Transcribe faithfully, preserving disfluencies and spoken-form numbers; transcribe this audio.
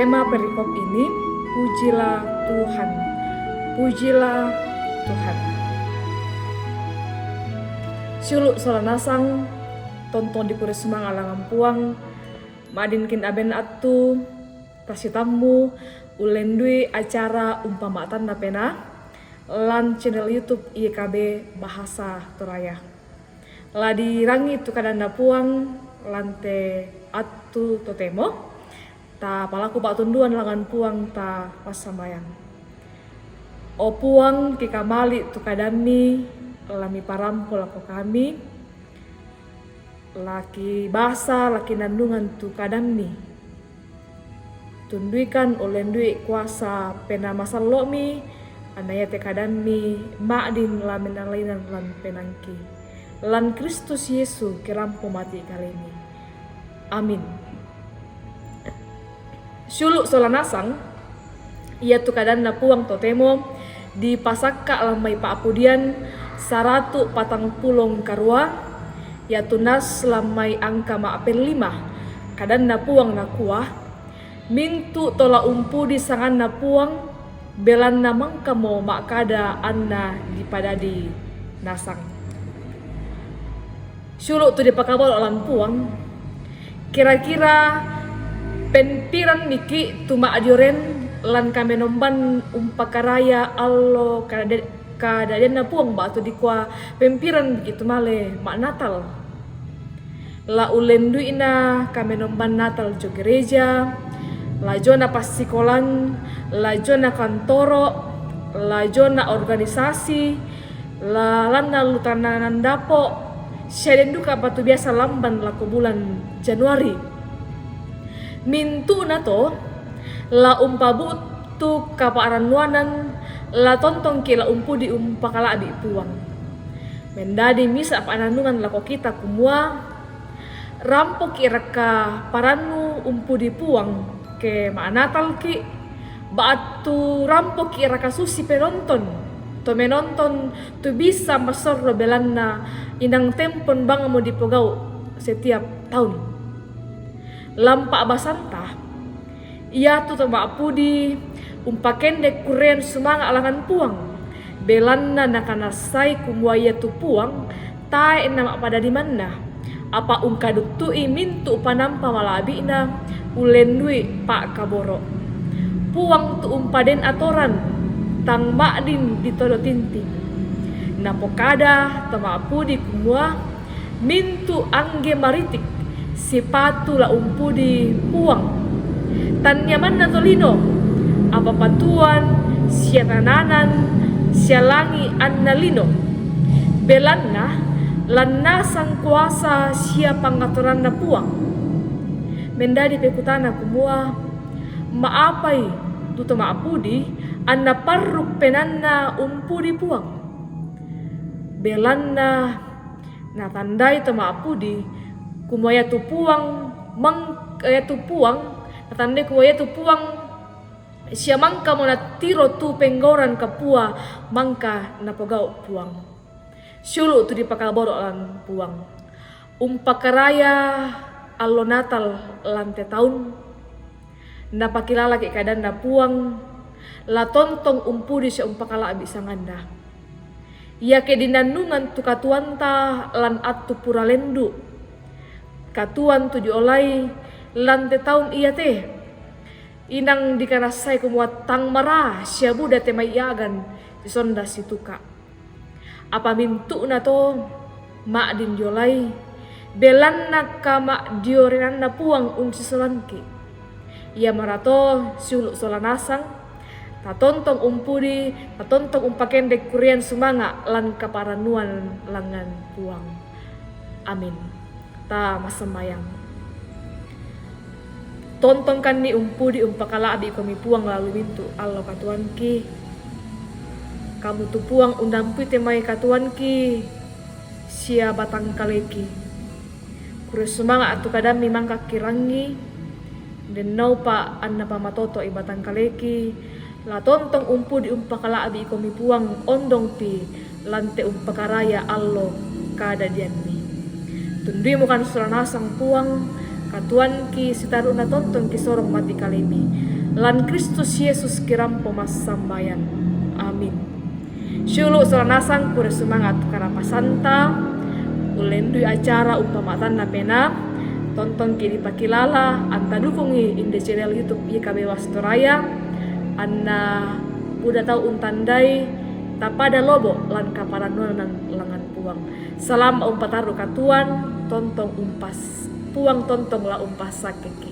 Tema perikop ini, pujilah Tuhan. Pujilah Tuhan. Siulu' sola nasang, tontong dikure sumanga' langan Puang, ma'dinkin aben attu tasitammu ullendu'i acara Umpama'tanna Penaa lan channel YouTube Y K B Bahasa Toraya. La dirangi tu kadanNa Puang lan te attu totemo, tapalaku pa'tunduan langan Puang, ta passambayang. O Puang, kikamali' tu kadamMi, la miparampo lako kami, la kibasa, la kinannungan tu kadamMi. Tunduikan, ullendu'i kuasa Penaa Masallo'Mi, anna iate kadamMi ma'din la menalainan lan penaangki. Lan Kristus Yesu kirampo mati kalemi. Amin. Siulu' sola nasang, iatu kadanNa Puang totemo dipasakka' lan mai Pa'pudian saratu' patang pulo karua, iatu nas lan mai angka ma'pellima. KadanNa Puang nakua, Mintu' to la umpudi sanganNa Puang, belanna mangkamo ma'kada anna dipadadi nasang. Siulu' tu dipakaboro' lan Puang, kira-kira pempiranmiki' tu ma'dioren lan kamenomban umpakaraya allo kadade-, kadadianNa Puang, ba'tu dikua pempiranmiki' tu male ma'natal? La ullendu'ina kamenomban Natal dio gereja, la diona passikolan, la diona kantoro', la diona organisasi, la lalanna lu tananan dapo', sia den duka ba'tu biasa lamban lako bulan Januari. Mintu'na to la umpabu'tu kapa'rannuanan, la tontongki' la umpudi umpakala'bi' Puang. Mendadi misa' pa'nannungan lako kita kumua, rampoki' raka parannu umpudi Puang ke ma'natalki', ba'tu rampoki' raka susi penonton, to menonton tu bisa massorro, belanna inang tempon bangmo dipogau' setiap taun. Lan pa'basanta, iatu to ma'pudi umpakende kurrean sumanga' langan Puang, belanna nakanassai kumua iatu Puang tae' nama'pada dimanna, apa ungkaduttu'i mintu' panampa mala'bi'na ullendu'i pa'kaboro'. Puang tu umpaden atoran, tang ma'din ditodo tinting. Napokada to ma'pudi kumua, mintu' angge maritik sipatu la umpudi Puang. Tannia manna tolino, apa patuoan sia tananan sia langi' anna lino. Belanna lan nasang kuasa sia pangatoranNa Puang. Mendadi pekutana kumua, ma'apai tu to ma'pudi anna parru' penaanna umpudi Puang? Belanna natandai to ma'pudi kumua iatu Puang mang-, iatu Puang, natandai kumua iatu Puang sia mangkamo nattiro tu penggauran kapua mangka napogau' Puang. Siulu' tu dipakaboro' lan Puang. Umpakaraya allo Natal lan te taun, napakilalaki' kadanNa Puang, la tontong umpudi sia umpakala'bi' sanganNa. Iake dinannungan tu katuoanta lan attu pura lendu', katuoan tu diolai lan te taun iate, inang dikanassai kumua tang maraa sia buda te mai a'gan sisonda situka'. Apa mintu'na to ma'din diolai, belanna kama'diorenanNa Puang unsisolanki'. Ia marato siulu' sola nasang, tatontong umpudi, tatontong umpakende kurrean sumanga' lan kaparannuan langngan Puang. Amin. Ta massambayang. Tontongkanni umpudi umpakala'bi' Komi Puang lalu mintu' allo katuoangki. Kamu tu Puang undampui te mai katuoangki sia batang kaleki. Kurre sumanga' tu kadamMi mangka kirangi, den naupa' anna pamatoto'i batang kaleki, la tontong umpudi umpakala'bi' Komi Puang ondongpi lan te umpakaraya allo kadadianMi. Tunduimukan sola nasang Puang, Katuanki sitaru'na tontongki sorong mati kalemi. Lan Kristus Yesus kirampo massambayan. Amin. Syulu' sola nasang pure sumangat karapasanta, ullendui acara umpama'tanna penaa, tontongki dipakilala, anta dukungi inde channel YouTube Y K B Wastoraya, anna buda tau untandai tapada lobo' lan kaparannuanan langngan Puang. Salama' umpatarru' katuan, tontong umpas-, Puang tontong la umpassakkeki.